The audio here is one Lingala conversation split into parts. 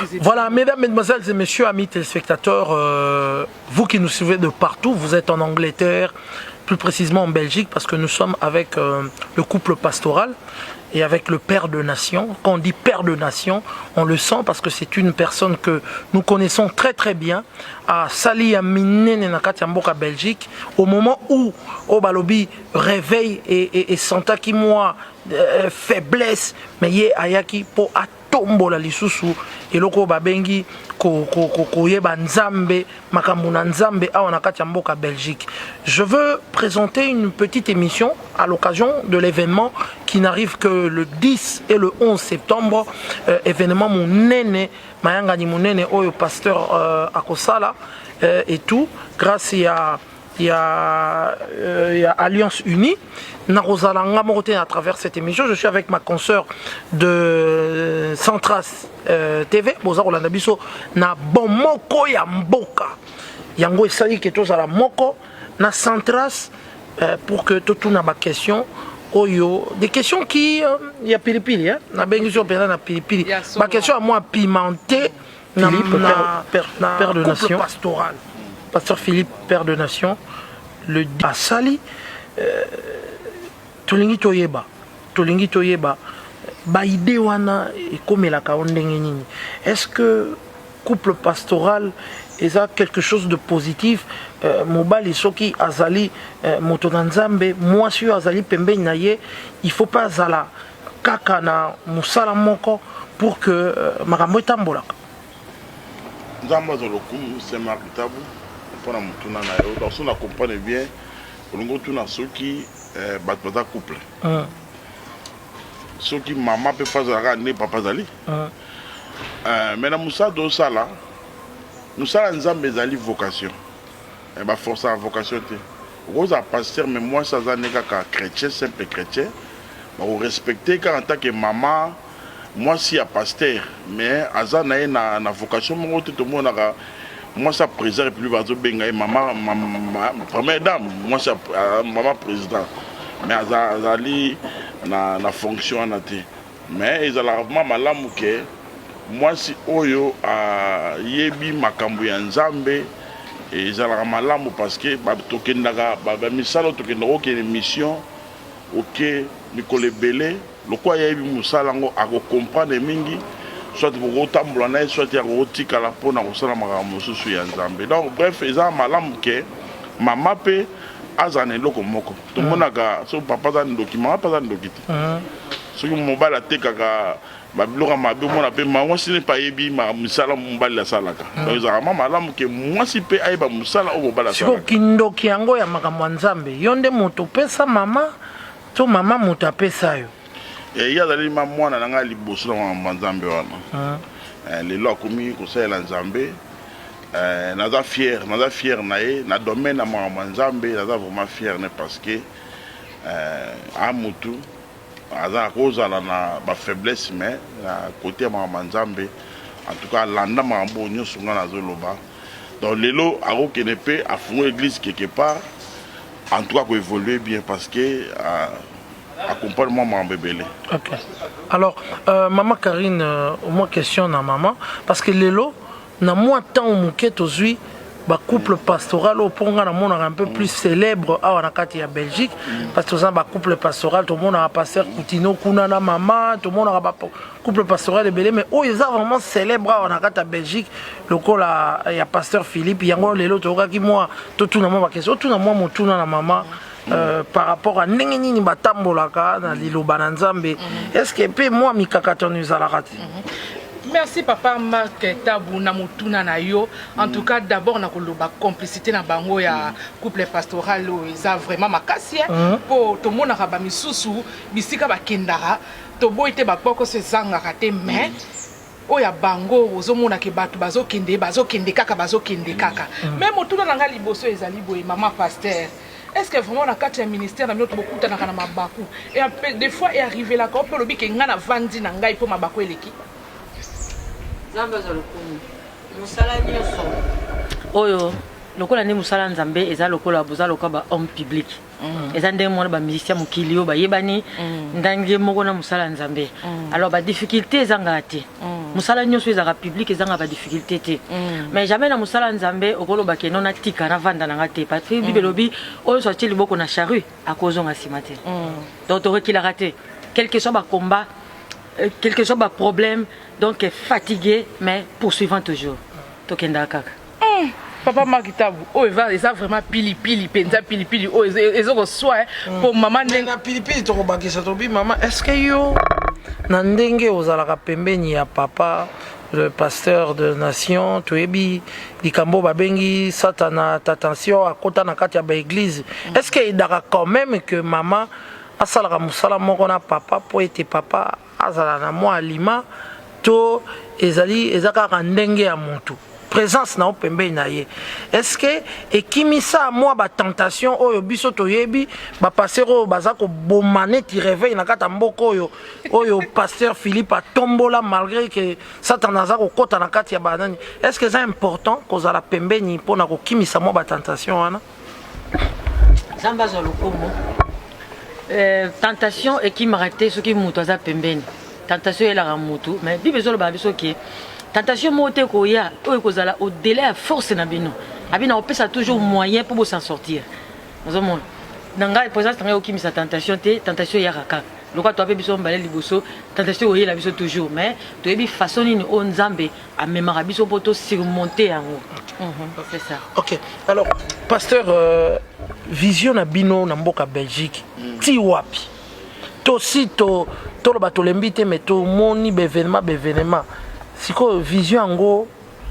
Église. Voilà, mesdames, mesdemoiselles et messieurs, amis téléspectateurs, vous qui nous suivez de partout, vous êtes en Angleterre, plus précisément en Belgique, parce que nous sommes avec le couple pastoral et avec le père de nation. Quand on dit père de nation, on le sent parce que c'est une personne que nous connaissons très très bien asali ya minene na kati ya mboka Belgique, au moment où oyo balobi réveil et esentaki mwa faiblesse, mais ye ayaki mpo atombola lisusu eloko oyo babengi koyeba Nzambe, makambo na Nzambe awa na kati ya mboka Belgique. Je veux présenter une petite émission à l'occasion de l'événement qui n'arrive que le 10 et le 11 septembre, événement monene, mayangani monene oyo pasteur akosala et tout grâce ya Alliance Unie. Nakozala nga moko te à travers cette émission. Je suis avec ma consoeur de Centras TV. Boza kolanda biso na bomoko ya mboka. Yango esali ke tozala moko na Centras pour que totuna baquestion oyo, des questions qui ya pilipili, hein? Nabengi so mpenza na pilipili, baquestion ya mwa pimenté. Na, Philippe, na, père, na père de couple nation pastoral. Pasteur Philippe, père de nation, le asali, tolingi toyeba baidée wana ekomelaka yo ndenge nini? Est-ce que couple pastoral eza quelque chose de positif? Mobali soki azali moto na Nzambe, mwasi oyo azali pembeni na ye, il faut pas azala kaka na mosala moko pour que makambo etambolaka? Nzambe azwa lokumu. Saint Marc Tabu, mpona motuna na yo, donc so na comprendre bien, olingi otuna soki bato baza couple, soki mama mpe fa azalaka nde papa azali. Mais na mosala tozosala, mosala ya Nzambe ezali vocation. Baforçaka vocation te. Okozala pasteur, mais mwasi aza nde kaka chrétien, simple chrétien, bakorespecte kaka en tant que mama mwasi ya pasteur, mais aza na ye na vocation moko te. Tomonaka mwasi ya président République, bazobenga ye mama, mama, première dame, mwasi ya mama président, mais azali na fonction wana te. Mais ezalaka vraiment malamu ke mwasi oyo ayebi makambo ya Nzambe. Ezalaka malamu parce que tokendaka bamisala oyo, tokendaka, okende mission, oke mikolo ebele, lokola ayebi mosala yango, akocomprendre mingi, soit bokotambola na ye, soit akokotikala mpona kosala makambo mosusu ya Nzambe. Donc bref, eza malamu ke mama mpe azala na eloko moko. Tomonaka soki papa aza ndoki, mama mpe aza ndoki te. Soki mobali atekaka babiloko ya mabe, omona mpe mwasi ne mpe ayebi misala mobali asalaka. Donc ezalaka mwa malamu ke mwasi mpe ayeba mosala oyo mobali Sikoyo, asalaka. kindoki yango ya makambo ya Nzambe, yo nde moto opesa mama to mama moto apesa yo? Ye azali ma mwana na ngai liboso na makambo ya Nzambe wana. Lelo akomi kosalela Nzambe. Naza fier, naza fier na ye na domaine ya makambo ya Nzambe. Naza vraiment fier ne parce que a mutu aza akozala na bafaiblesse, mais na côté ya makambo ya Nzambe, en tout cas alanda makambo oyo nyonso ngai nazoloba. Donc lelo akokende mpe afungo église quelque part, en tout cas koévolue bien parce que accompagne mwa makambo ebele. Ok, alors mama Karine, mwa question na mama, parce que lelo na mwa ntango moke tozwi bacouple pastoral oyo, mpo nga namonaka un peu plus célèbre awa na kati ya Belgique, parce que toza na bacouple pastoral, tomonaka pasteur Coutinho kuna na mama, tomonaka bacouple pastoral ebele, mais oyo eza vraiment célèbre awa na kati ya Belgique lokola ya pasteur Philippe. Yango lelo toyokaki mwa totuna mwa baquestion, otuna mwa motuna na mama par rapport à ndenge nini batambolaka na liloba na Nzambe. Est ce que mpe mwa mikakatano ezalaka te? Merci, papa Marc Tabu, na motuna na yo. En tout cas, d'abord nakoloba complicité na bango ya couple pastoral oyo eza vraiment makasi, mpo tomonaka bamisusu bisika bakendaka, toboyi te, babokoso ezangaka te, mais oyo ya bango ozomonake bato bazokende, bazokende kaka, bazokende kaka. Mais motuna na ngai liboso ezali boye: mama pasteur, est ce que vraiment na kati ya ministère na bino bokutanaka na mabaku et des fois earrivelaka mpe olobi ke ngai navandi na ngai mpo mabaku eleki? Nzambe azwa lokumu. Mosala nyonso oyo, lokola nde mosala ya Nzambe eza lokola boza lokola ba homme public, eza ndenge moko na bamusicien mokili oyo bayebani, ndenge moko na mosala ya Nzambe. Alors badifficulté ezangaka te. Mosala nyonso ezalaka public ezanga badifficulté te, mais jamais na mosala ya Nzambe okoloba ke no, natika, navanda na nga te, parce que Bible elobi: oyo so atie liboko na charrue akozonga nsima te. Donc torekilaka te, quel que soit bacombat, quel que soit baproblème. Donc fatigué mais poursuivant toujours, tokendaka kaka. Papa Mark Tabu, oyo eza vraiment pilipili mpenza, pilipili oyo ezokoswa mpo mama ndenge Na pilipili tokobakisa, tobi mama, est ce que yo na ndenge ozalaka pembeni ya papa le pasteur de nation, toyebi likambo babengi Satana, tentation akota na kati ya baeglise, est ce que edaka quand même que mama asalaka mosala moko na papa mpo ete papa azala na mwa alima, to ezali eza kaka ndenge ya motu, présence na yo pembeni na ye, est ce que ekimisa mwa batentation oyo biso toyebi, bapasteur oyo baza koboma neti réveil na kati ya mboka oyo, oyo pasteur Philippe atombola, malgré que Satan aza kokɔta na kati ya banani, est ce que eza important kozala pembeni mpona kokimisa mwa batentation wana? Nzambe azwa lokumu. Tentation ekimaka te soki moto aza pembeni. Tentation eyelaka motu, mais Bible ezoloba na biso ke tentation moko te koya oyo ekozala au-delà ya force na bino. Abi na kopesa toujours moyen mpo bosan sortir. Ozomona, na ngai, présence na ngai okimisa tentation te. Tentation eyaka kaka lokola toape biso mibale liboso. Tentation oyela biso toujours, mais toyebi façon nini oyo Nzambe amemaka biso mpo tosurmonte yango. C'est ça. Ok, alors pasteur, vision na bino na mboka Belgique ti wapi? Tosi to toloba tolembi te, mais tomoni baévénement, baévénement. Sikoyo vision yango,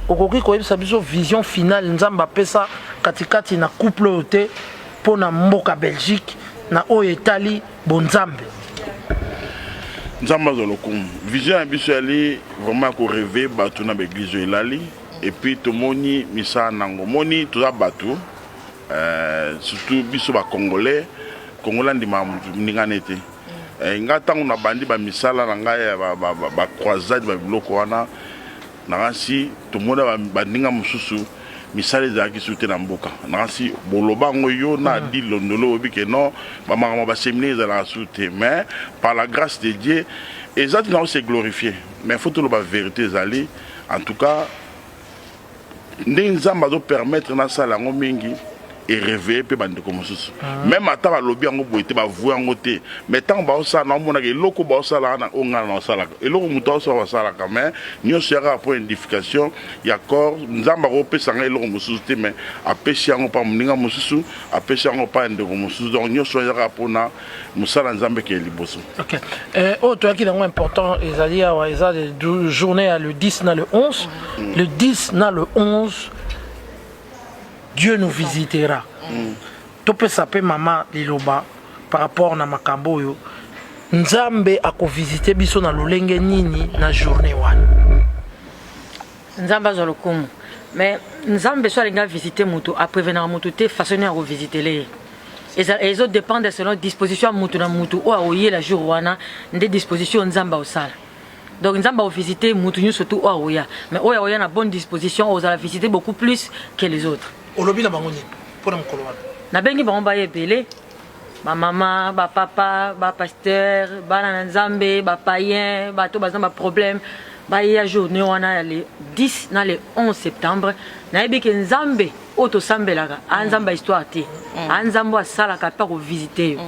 okoki koyebisa biso vision finale Nzambe apesa katikati na couple oyo te mpo na mboka Belgique na oyo etali bonzambe? Nzambe azwa lokumu. Vision ya biso yali vraiment korêver bato na baeglise oyo elali, et puis tomoni misala nango. Moni toza bato, surtout biso bacongolais. Congolais andimaka motu ndingane te. Nga ntango nabandi bamisala na ngai ya bacroisade, babiloko wana, nakasi tomona bandinga mosusu, misala ezalaki su te na mboka. Nakasi boloba yango yo na adi londolo, oyebi ke non, bamakambo baséminaire ezalaka su te. Mais par la grâce de Dieu, eza tina se glorifier, mais faut toloba vérité. Ezali en tout cas ndenge Nzambe azopermettre nasala yango mingi, eréveille mpe bandeko mosusu. Même ata balobi yango boye te, bavue yango te, mais ntango baosala, naomonaka eloko baosala wana oyo ngai na osalaka, eloko moto aosala basalaka, mais nyonso yaka mpo édification ya corps. Nzambe akopesa ngai eloko mosusu te, mais apesi yango mpa moninga mosusu, apesi yango mpa ndeko mosusu. Donc nyonso ezaka mpona mosala Nzambe ekeye liboso. Ok. Oyo toyaki nango important ezali awa, eza journée ya le 10 na le 11. Le 10 na le 11, Dieu nous visitera. Topesa mpe mama liloba par rapport na makambo oyo Nzambe akovisite biso na lolenge nini na journée wana. Nzambe azwa lokumu. Mais Nzambe so alingi avisite motu, aprévenaka motu te façon nini akovisitele ye. Ezodépendre selon disposition ya motu na motu oyo akoyela jour wana, nde disposition Nzambe aosala. Donc Nzambe akovisite motu nyonso tu oyo akoya, mais oyo akoya na bonne disposition ozala visite beaucoup plus que les autres. Olobi na bango nini mpona mokolo wana? Nabengi bango baya ebele: bamama, bapapa, bapasteur, bana na Nzambe, bapayen, bato baza na baproblème, baya journée wana ya le 10 na le 11 septembre. Nayebi ke Nzambe oyo tosambelaka aa Nzambe ya histoire te, aa Nzambe oyo asalaka mpe akovisite yo.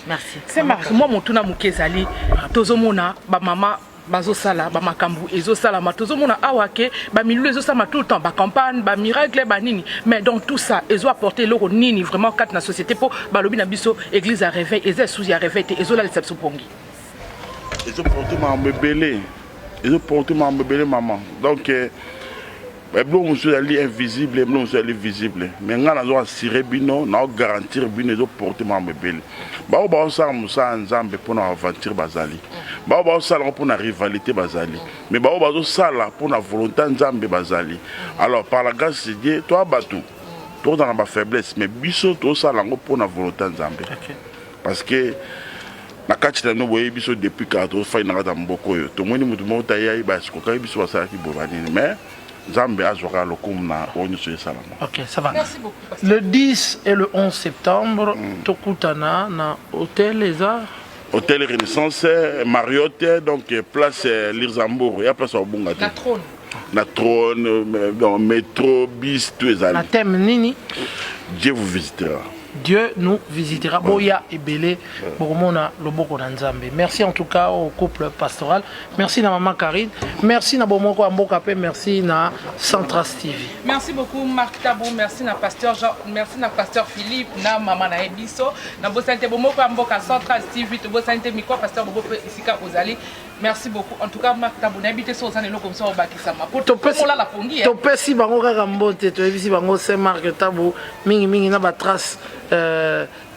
Merci. C'est Marc, mwa motuna moke ezali: tozomona bamama bazosala bamakambo, ezosalama, tozomona awa ke bamilulu ezosalama tout le temps, bacampagne, bamiracle, banini, mais dans tout ça ezoapporte eloko nini vraiment kati na société? Mpo balobi na biso église ya réveil eza esusu ya réveil te, ezolalisa biso pongi. Ezoporte makambo ebele, ezoporte makambo ebele, mama. Donc biloko mosusu ezali invisible, biloko mosusu ezali visible, mais ngai nazo assurer bino, naogarantir bino, ezoporte makambo ebele. Bao baosala mosala ya Nzambe mpona aventure bazali, bao baosala yango mpona rivalité bazali, mais bao bazosala mpona volonté ya Nzambe bazali. Alors par la grâce de Dieu, toa bato tozala na bafaiblesse, mais biso tozosala yango mpona volonté ya Nzambe, parce que na kati na bino boyebi biso depuis kala, tozofai na kati ya mboka oyo. Tomoni motu moko tayai basikokaki biso, basalaki boye banini, mais Nzambe azwaka lokumu na oyo nyonso esalama. Ok, ça va. Merci beaucoup, pasteur. Le 10 et le 11 septembre, tokutana na hôtel eza? Hôtel Renaissance, Marriott, donc place Luxembourg, ya place obunga te. Na trône. Na trône, donc métro, bis, tout ezali. Na thème nini? Dieu vous visitera. Dieu nous visitera. Boya ebele, bokomona loboko na Nzambe. Merci en tout cas au couple pastoral. Merci na maman Karine. Merci na bomoko ya mboka pe merci na Centras TV. Merci beaucoup Marc Tabou, merci na pasteur Jean, merci na pasteur Philippe, na maman na biso, na bosante bomoko ya mboka Centras TV, to bosante micro pasteur Bobo pe esika ozali. Merci beaucoup. En tout cas Marc Tabou, nayebi te so ozana eloko mosusu obakisama. Po tokomola pongi. Topesi bango kaka mbote, toyebisi bango Saint Marc Tabou mingi mingi na ba trace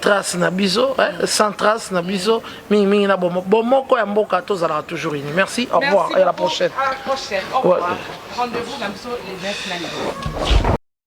trace na biso, hein, sans trace na biso, mingi mingi na bomoko ya mboka tozalaka toujours unis. Merci, au revoir et à la prochaine. À la prochaine. Au revoir. Ouais. Rendez-vous na biso les 9 na.